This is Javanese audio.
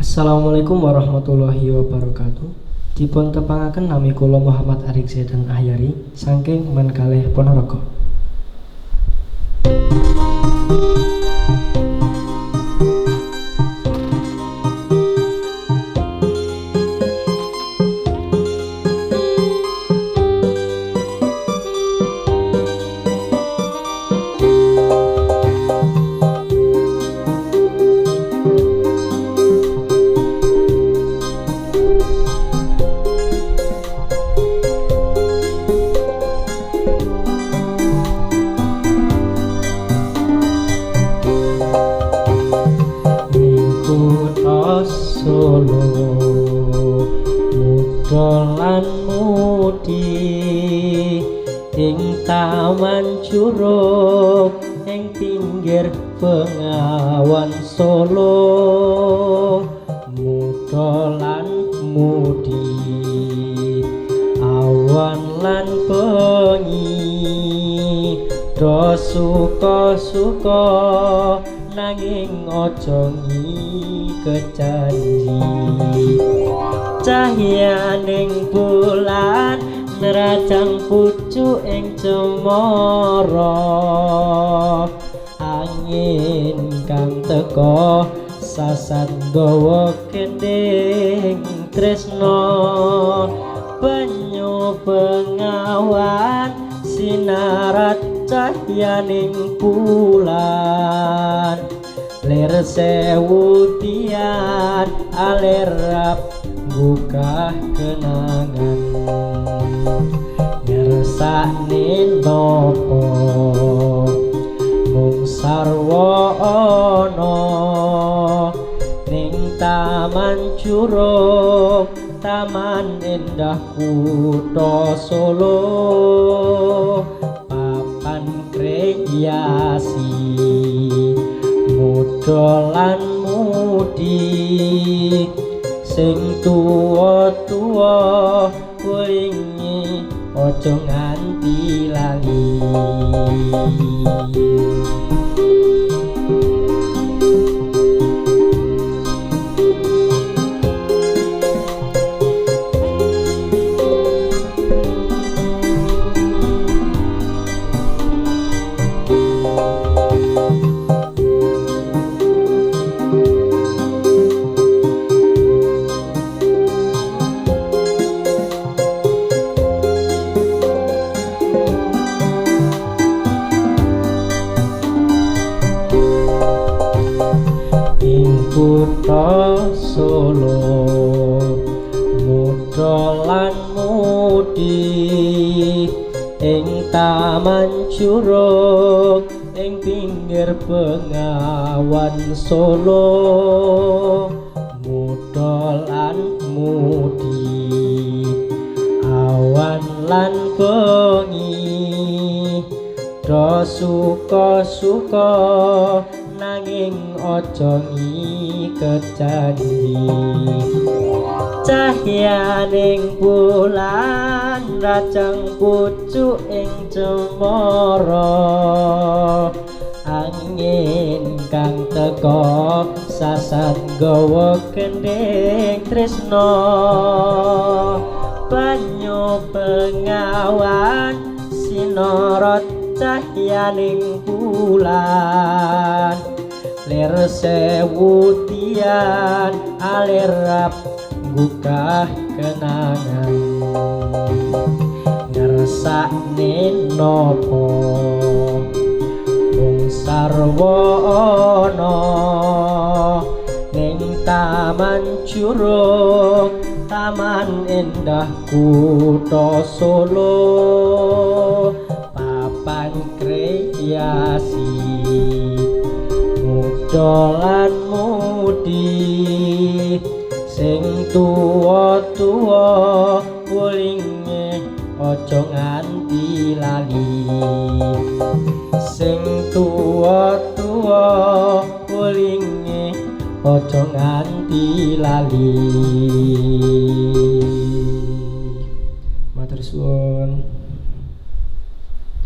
Assalamualaikum warahmatullahi wabarakatuh. Dipun tepangaken nami kula Muhammad Arik Zaidan Ahyari saking Menkalih Ponorogo. Solo muda lan mudi ing taman curug ing pinggir Bengawan Solo muda lan mudi awan lan bengi do suka-suka nanging aja kejanji cahyaning bulan nerajang pucuk ing cemara angin kang teka sasat gawa kendhing tresna banyu bengawan sinarat cahyaning bulan lir sewu tian alir rap gugah kenangan ngersakne nopo mung sarwa ana ning taman curug taman indah kutha Solo papan kreasi muda lan mudi sing tuwa-tuwa kulingi aja nganti lali. Ing kutha Solo muda lan mudi ing taman curug ing pinggir Bengawan Solo muda lan mudi awan lan bengi do suka-suka nanging aja kejanji cahyaning bulan rajang pucuk ing cemara angin kang teka sasat gawa kendhing tresna banyu bengawan sinorot cahyaning bulan lir sewu tian alir rap gugah kenangan ngersakne nopo mung sarwa ana ning taman curug taman indah kutha Solo papan kreasi muda lan mudi sing tuwa-tuwa kulinge aja nganti lali sing tuwa-tuwa kulinge aja nganti lali.